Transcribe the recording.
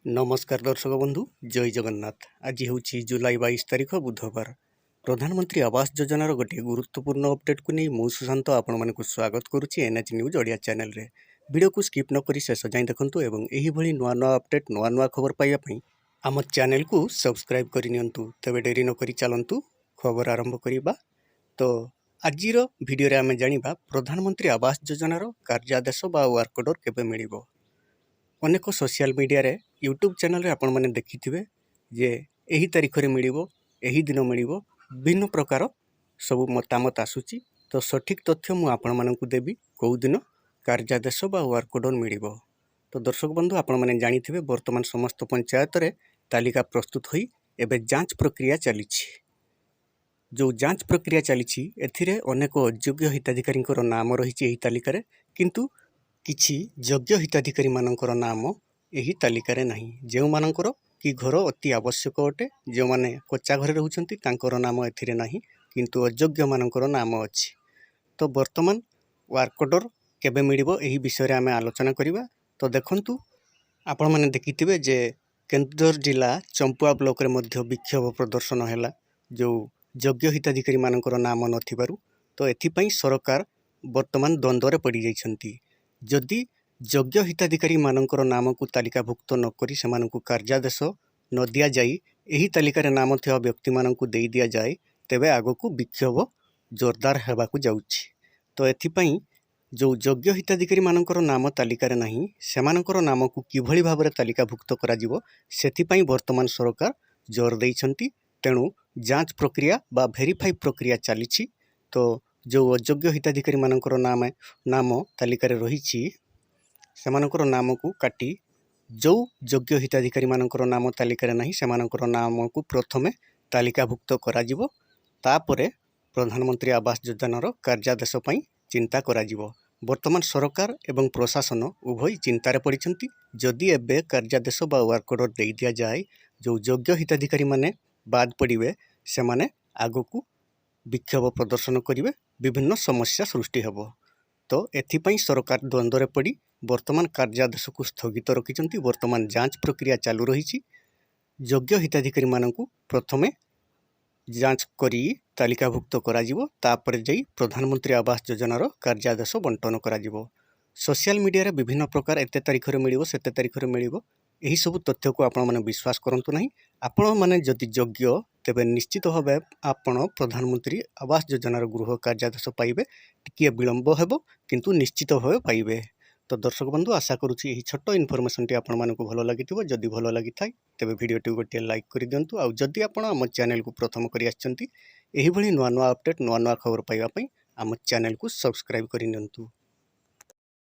ନମସ୍କାର ଦର୍ଶକ ବନ୍ଧୁ, ଜୟ ଜଗନ୍ନାଥ। ଆଜି ହେଉଛି ଜୁଲାଇ 22 ତାରିଖ, ବୁଧବାର। ପ୍ରଧାନମନ୍ତ୍ରୀ ଆବାସ ଯୋଜନାର ଗୋଟିଏ ଗୁରୁତ୍ୱପୂର୍ଣ୍ଣ ଅପଡେଟ୍କୁ ନେଇ ମୁଁ ସୁଶାନ୍ତ ଆପଣମାନଙ୍କୁ ସ୍ୱାଗତ କରୁଛି ଏନ୍ଏଚ୍ ନ୍ୟୁଜ୍ ଓଡ଼ିଆ ଚ୍ୟାନେଲରେ। ଭିଡ଼ିଓକୁ ସ୍କିପ୍ ନକରି ଶେଷ ଯାଏଁ ଦେଖନ୍ତୁ ଏବଂ ଏହିଭଳି ନୂଆ ନୂଆ ଅପଡେଟ୍, ନୂଆ ନୂଆ ଖବର ପାଇବା ପାଇଁ ଆମ ଚ୍ୟାନେଲକୁ ସବସ୍କ୍ରାଇବ୍ କରିନିଅନ୍ତୁ। ତେବେ ଡେରି ନକରି ଚାଲନ୍ତୁ ଖବର ଆରମ୍ଭ କରିବା। ତ ଆଜିର ଭିଡ଼ିଓରେ ଆମେ ଜାଣିବା, ପ୍ରଧାନମନ୍ତ୍ରୀ ଆବାସ ଯୋଜନାର କାର୍ଯ୍ୟାଦେଶ ବା ୱାର୍କ ଅର୍ଡ଼ର କେବେ ମିଳିବ। ଅନେକ ସୋସିଆଲ ମିଡ଼ିଆରେ, ୟୁଟ୍ୟୁବ୍ ଚ୍ୟାନେଲରେ ଆପଣମାନେ ଦେଖିଥିବେ ଯେ ଏହି ତାରିଖରେ ମିଳିବ, ଏହି ଦିନ ମିଳିବ, ବିଭିନ୍ନ ପ୍ରକାର ସବୁ ମତାମତ ଆସୁଛି। ତ ସଠିକ୍ ତଥ୍ୟ ମୁଁ ଆପଣମାନଙ୍କୁ ଦେବି, କେଉଁ ଦିନ କାର୍ଯ୍ୟାଦେଶ ବା ୱାର୍କ ଅର୍ଡ଼ର ମିଳିବ। ତ ଦର୍ଶକ ବନ୍ଧୁ, ଆପଣମାନେ ଜାଣିଥିବେ, ବର୍ତ୍ତମାନ ସମସ୍ତ ପଞ୍ଚାୟତରେ ତାଲିକା ପ୍ରସ୍ତୁତ ହୋଇ ଏବେ ଯାଞ୍ଚ ପ୍ରକ୍ରିୟା ଚାଲିଛି। ଯେଉଁ ଯାଞ୍ଚ ପ୍ରକ୍ରିୟା ଚାଲିଛି, ଏଥିରେ ଅନେକ ଅଯୋଗ୍ୟ ହିତାଧିକାରୀଙ୍କର ନାମ ରହିଛି ଏହି ତାଲିକାରେ, କିନ୍ତୁ କିଛି ଯୋଗ୍ୟ ହିତାଧିକାରୀମାନଙ୍କର ନାମ ଏହି ତାଲିକାରେ ନାହିଁ। ଯେଉଁମାନଙ୍କର କି ଘର ଅତି ଆବଶ୍ୟକ ଅଟେ, ଯେଉଁମାନେ କଚ୍ଚା ଘରେ ରହୁଛନ୍ତି, ତାଙ୍କର ନାମ ଏଥିରେ ନାହିଁ, କିନ୍ତୁ ଅଯୋଗ୍ୟମାନଙ୍କର ନାମ ଅଛି। ତ ବର୍ତ୍ତମାନ ୱାର୍କ ଅର୍ଡ଼ର କେବେ ମିଳିବ, ଏହି ବିଷୟରେ ଆମେ ଆଲୋଚନା କରିବା। ତ ଦେଖନ୍ତୁ, ଆପଣମାନେ ଦେଖିଥିବେ ଯେ କେନ୍ଦୁଝର ଜିଲ୍ଲା ଚମ୍ପୁଆ ବ୍ଲକରେ ମଧ୍ୟ ବିକ୍ଷୋଭ ପ୍ରଦର୍ଶନ ହେଲା, ଯେଉଁ ଯୋଗ୍ୟ ହିତାଧିକାରୀମାନଙ୍କର ନାମ ନଥିବାରୁ। ତ ଏଥିପାଇଁ ସରକାର ବର୍ତ୍ତମାନ ଦ୍ୱନ୍ଦ୍ୱରେ ପଡ଼ିଯାଇଛନ୍ତି। ଯଦି ଯୋଗ୍ୟ ହିତାଧିକାରୀମାନଙ୍କର ନାମକୁ ତାଲିକାଭୁକ୍ତ ନକରି, ସେମାନଙ୍କୁ କାର୍ଯ୍ୟାଦେଶ ନ ଦିଆଯାଇ ଏହି ତାଲିକାରେ ନାମ ଥିବା ବ୍ୟକ୍ତିମାନଙ୍କୁ ଦେଇ ଦିଆଯାଏ, ତେବେ ଆଗକୁ ବିକ୍ଷୋଭ ଜୋରଦାର ହେବାକୁ ଯାଉଛି। ତ ଏଥିପାଇଁ ଯେଉଁ ଯୋଗ୍ୟ ହିତାଧିକାରୀମାନଙ୍କର ନାମ ତାଲିକାରେ ନାହିଁ, ସେମାନଙ୍କର ନାମକୁ କିଭଳି ଭାବରେ ତାଲିକାଭୁକ୍ତ କରାଯିବ, ସେଥିପାଇଁ ବର୍ତ୍ତମାନ ସରକାର ଜୋର ଦେଇଛନ୍ତି। ତେଣୁ ଯାଞ୍ଚ ପ୍ରକ୍ରିୟା ବା ଭେରିଫାଇ ପ୍ରକ୍ରିୟା ଚାଲିଛି। ତ ଯେଉଁ ଅଯୋଗ୍ୟ ହିତାଧିକାରୀମାନଙ୍କର ନାମ ତାଲିକାରେ ରହିଛି, ସେମାନଙ୍କର ନାମକୁ କାଟି ଯେଉଁ ଯୋଗ୍ୟ ହିତାଧିକାରୀମାନଙ୍କର ନାମ ତାଲିକାରେ ନାହିଁ, ସେମାନଙ୍କର ନାମକୁ ପ୍ରଥମେ ତାଲିକାଭୁକ୍ତ କରାଯିବ। ତାପରେ ପ୍ରଧାନମନ୍ତ୍ରୀ ଆବାସ ଯୋଜନାର କାର୍ଯ୍ୟାଦେଶ ପାଇଁ ଚିନ୍ତା କରାଯିବ। ବର୍ତ୍ତମାନ ସରକାର ଏବଂ ପ୍ରଶାସନ ଉଭୟ ଚିନ୍ତାରେ ପଡ଼ିଛନ୍ତି। ଯଦି ଏବେ କାର୍ଯ୍ୟାଦେଶ ବା ୱାର୍କ ଅର୍ଡ଼ର ଦେଇ ଦିଆଯାଏ, ଯେଉଁ ଯୋଗ୍ୟ ହିତାଧିକାରୀମାନେ ବାଦ ପଡ଼ିବେ, ସେମାନେ ଆଗକୁ ବିକ୍ଷୋଭ ପ୍ରଦର୍ଶନ କରିବେ, ବିଭିନ୍ନ ସମସ୍ୟା ସୃଷ୍ଟି ହେବ। ତ ଏଥିପାଇଁ ସରକାର ଦ୍ୱନ୍ଦ୍ୱରେ ପଡ଼ି ବର୍ତ୍ତମାନ କାର୍ଯ୍ୟାଦେଶକୁ ସ୍ଥଗିତ ରଖିଛନ୍ତି। ବର୍ତ୍ତମାନ ଯାଞ୍ଚ ପ୍ରକ୍ରିୟା ଚାଲୁ ରହିଛି। ଯୋଗ୍ୟ ହିତାଧିକାରୀମାନଙ୍କୁ ପ୍ରଥମେ ଯାଞ୍ଚ କରି ତାଲିକାଭୁକ୍ତ କରାଯିବ, ତାପରେ ଯାଇ ପ୍ରଧାନମନ୍ତ୍ରୀ ଆବାସ ଯୋଜନାର କାର୍ଯ୍ୟାଦେଶ ବଣ୍ଟନ କରାଯିବ। ସୋସିଆଲ ମିଡ଼ିଆରେ ବିଭିନ୍ନ ପ୍ରକାର ଏତେ ତାରିଖରେ ମିଳିବ, ସେତେ ତାରିଖରେ ମିଳିବ, ଏହିସବୁ ତଥ୍ୟକୁ ଆପଣମାନେ ବିଶ୍ୱାସ କରନ୍ତୁ ନାହିଁ। ଆପଣମାନେ ଯଦି ଯୋଗ୍ୟ, ତେବେ ନିଶ୍ଚିତ ଭାବେ ଆପଣ ପ୍ରଧାନମନ୍ତ୍ରୀ ଆବାସ ଯୋଜନାର ଗୃହ କାର୍ଯ୍ୟାଦେଶ ପାଇବେ। ଟିକିଏ ବିଳମ୍ବ ହେବ, କିନ୍ତୁ ନିଶ୍ଚିତ ଭାବେ ପାଇବେ। ତ ଦର୍ଶକ ବନ୍ଧୁ, ଆଶା କରୁଛି ଏହି ଛୋଟ ଇନଫର୍ମେସନଟି ଆପଣମାନଙ୍କୁ ଭଲ ଲାଗିଥିବ। ଯଦି ଭଲ ଲାଗିଥାଏ, ତେବେ ଭିଡ଼ିଓଟିକୁ ଗୋଟିଏ ଲାଇକ୍ କରିଦିଅନ୍ତୁ। ଆଉ ଯଦି ଆପଣ ଆମ ଚ୍ୟାନେଲକୁ ପ୍ରଥମ କରି ଆସିଛନ୍ତି, ଏହିଭଳି ନୂଆ ନୂଆ ଅପଡ଼େଟ୍, ନୂଆ ନୂଆ ଖବର ପାଇବା ପାଇଁ ଆମ ଚ୍ୟାନେଲକୁ ସବସ୍କ୍ରାଇବ୍ କରିନିଅନ୍ତୁ।